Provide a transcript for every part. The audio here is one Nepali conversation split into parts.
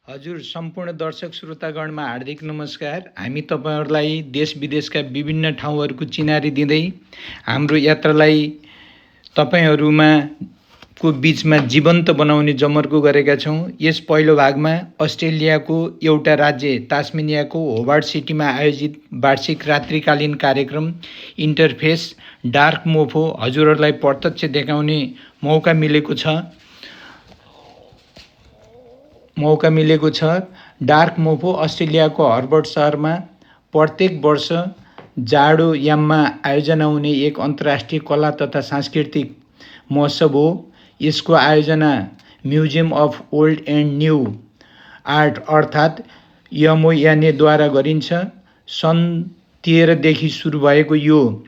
हजुर सम्पूर्ण दर्शक श्रोतागणमा हार्दिक नमस्कार। हामी तपाईहरुलाई देश विदेशका विभिन्न ठाउँहरूको चिनारी दिँदै हाम्रो यात्रालाई तपाईहरुमा को बीचमा जीवन्त बनाउने जमर्को गरेका छौं। यस पहिलो भागमा अस्ट्रेलियाको एउटा राज्य तास्मेनियाको होबार्ट सिटीमा आयोजित वार्षिक रात्रिकालीन कार्यक्रम इन्टरफेस डार्क मोफो हजुरहरुलाई प्रत्यक्ष देखाउने मौका मिलेको छ। डार्क मोफो अस्ट्रेलियाको हर्बर्ट शहरमा प्रत्येक वर्ष जाडोयाममा आयोजना हुने एक अन्तर्राष्ट्रिय कला तथा सांस्कृतिक महोत्सव हो। यसको आयोजना museum of old and new art अर्थात् MONA द्वारा गरिन्छ। सन् 13 देखि सुरु भएको यो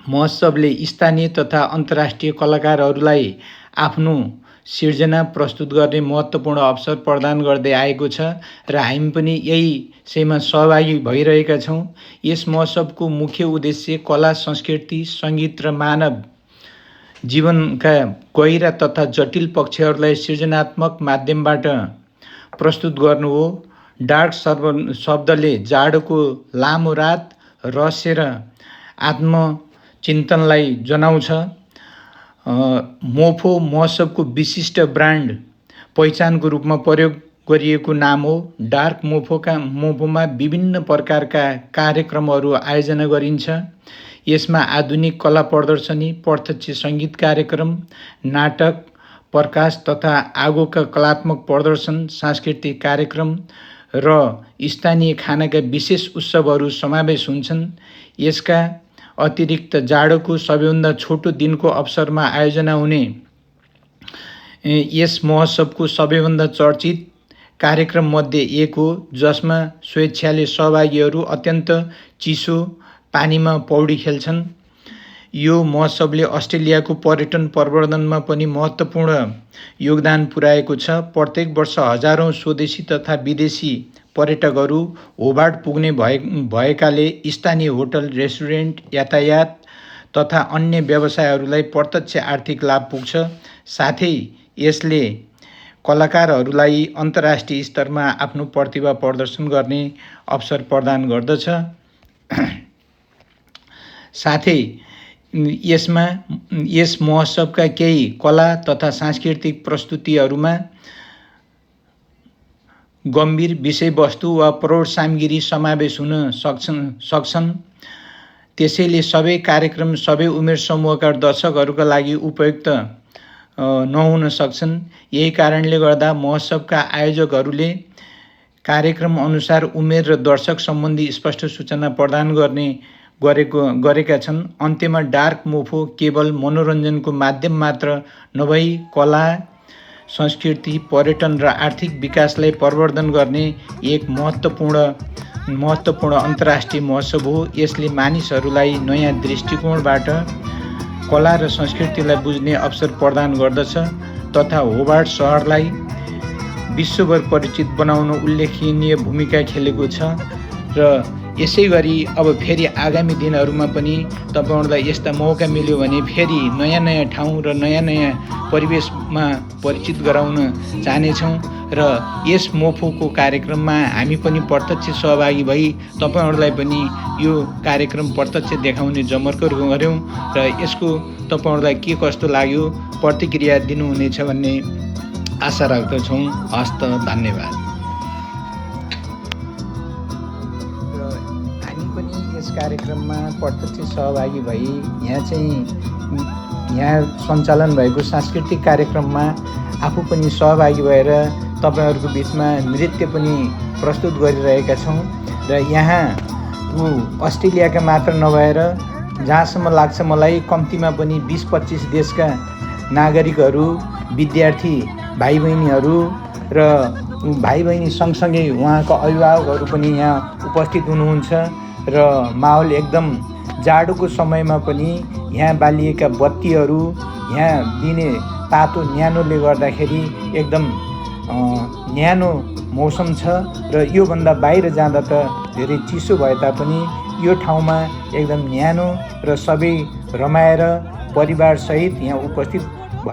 महोत्सवले स्थानीय तथा अन्तर्राष्ट्रिय कलाकारहरूलाई आफ्नो सिर्जना प्रस्तुत गर्ने महत्त्वपूर्ण अवसर प्रदान गर्दै आएको छ र हामी पनि यही सेमा सहभागी भइरहेका छौं। यस महोत्सवको मुख्य उद्देश्य कला, संस्कृति, संगीत र मानव जीवनका गहिरा तथा जटिल पक्षहरूलाई सृजनात्मक माध्यमबाट प्रस्तुत गर्नु हो। डार्क शब्दले जाडोको लामो रात, रहस्य र आत्मचिन्तनलाई जनाउँछ। मोफो महोत्सवको विशिष्ट ब्रान्ड पहिचानको रूपमा प्रयोग गरिएको नाम हो। डार्क मोफोमा विभिन्न प्रकारका कार्यक्रमहरू आयोजना गरिन्छ। यसमा आधुनिक कला प्रदर्शनी, प्रत्यक्ष सङ्गीत कार्यक्रम, नाटक, प्रकाश तथा आगोका कलात्मक प्रदर्शन, सांस्कृतिक कार्यक्रम र स्थानीय खानाका विशेष उत्सवहरू समावेश हुन्छन्। यसका अतिरिक्त जाडोको सबैभन्दा छोटो दिनको अवसरमा आयोजना हुने यस महोत्सवको सबैभन्दा चर्चित कार्यक्रममध्ये एक हो, जसमा स्वेच्छाले सहभागीहरू अत्यन्त चिसो पानीमा पौडी खेल्छन्। यो महोत्सवले अस्ट्रेलियाको पर्यटन प्रवर्धनमा पनि महत्त्वपूर्ण योगदान पुर्याएको छ। प्रत्येक वर्ष हजारौं स्वदेशी तथा विदेशी पर्यटकहरू होबार्ट पुग्ने भएकाले स्थानीय होटल, रेस्टुरेन्ट, यातायात तथा अन्य व्यवसायहरूलाई प्रत्यक्ष आर्थिक लाभ पुग्छ। साथै यसले कलाकारहरूलाई अन्तर्राष्ट्रिय स्तरमा आफ्नो प्रतिभा प्रदर्शन गर्ने अवसर प्रदान गर्दछ। साथै यस महोत्सवका केही कला तथा सांस्कृतिक प्रस्तुतिहरूमा गम्भीर विषयवस्तु वा प्रौढ सामग्री समावेश हुन सक्छन्। त्यसैले सबै कार्यक्रम सबै उमेर समूहका दर्शकहरूका लागि उपयुक्त नहुन सक्छन्। यही कारणले गर्दा महोत्सवका आयोजकहरूले कार्यक्रम अनुसार उमेर र दर्शक सम्बन्धी स्पष्ट सूचना प्रदान गरेका छन्। अन्त्यमा डार्क मोफो केवल मनोरञ्जनको माध्यम मात्र नभई कला, संस्कृति, पर्यटन र आर्थिक विकासलाई प्रवर्धन गर्ने एक महत्त्वपूर्ण अन्तर्राष्ट्रिय महोत्सव हो। यसले मानिसहरूलाई नयाँ दृष्टिकोणबाट कला र संस्कृतिलाई बुझ्ने अवसर प्रदान गर्दछ तथा होबार्ट शहरलाई विश्वभर परिचित बनाउन उल्लेखनीय भूमिका खेलेको छ। र यसै गरी अब फेरि आगामी दिनहरूमा पनि तपाईहरुलाई यस्ता मौका मिल्यो भने फेरि नयाँ ठाउँ र नयाँ परिवेशमा परिचित गराउन चाहनेछौँ र यस मोफोको कार्यक्रममा हामी पनि प्रत्यक्ष सहभागी भई तपाईहरुलाई पनि यो कार्यक्रम प्रत्यक्ष देखाउने जमर्को गर्यौं र यसको तपाईहरुलाई के कस्तो लाग्यो प्रतिक्रिया दिनुहुनेछ भन्ने आशा राख्दछौँ। हस्त धन्यवाद। यस कार्यक्रममा प्रत्यक्ष सहभागी भई यहाँ सञ्चालन भएको सांस्कृतिक कार्यक्रममा आफू पनि सहभागी भएर तपाईहरुको बीचमा नृत्य पनि प्रस्तुत गरिरहेका छौं र यहाँ अस्ट्रेलियाका मात्र नभएर जहाँसम्म लाग्छ मलाई कम्तीमा पनि 20-25 देशका नागरिकहरू, विद्यार्थी भाइ-बहिनीहरू र भाइ-बहिनी सँगसँगै उहाँका अभिभावकहरू पनि यहाँ उपस्थित हुनुहुन्छ र माहौल एकदम जाडोको समयमा पनि यहाँ बालिएका बत्तीहरू, यहाँ दिने तातो न्यानोले गर्दाखेरि एकदम न्यानो मौसम छ र योभन्दा बाहिर जाँदा त धेरै चिसो भए तापनि यो ठाउँमा एकदम न्यानो र सबै रमाएर परिवारसहित यहाँ उपस्थित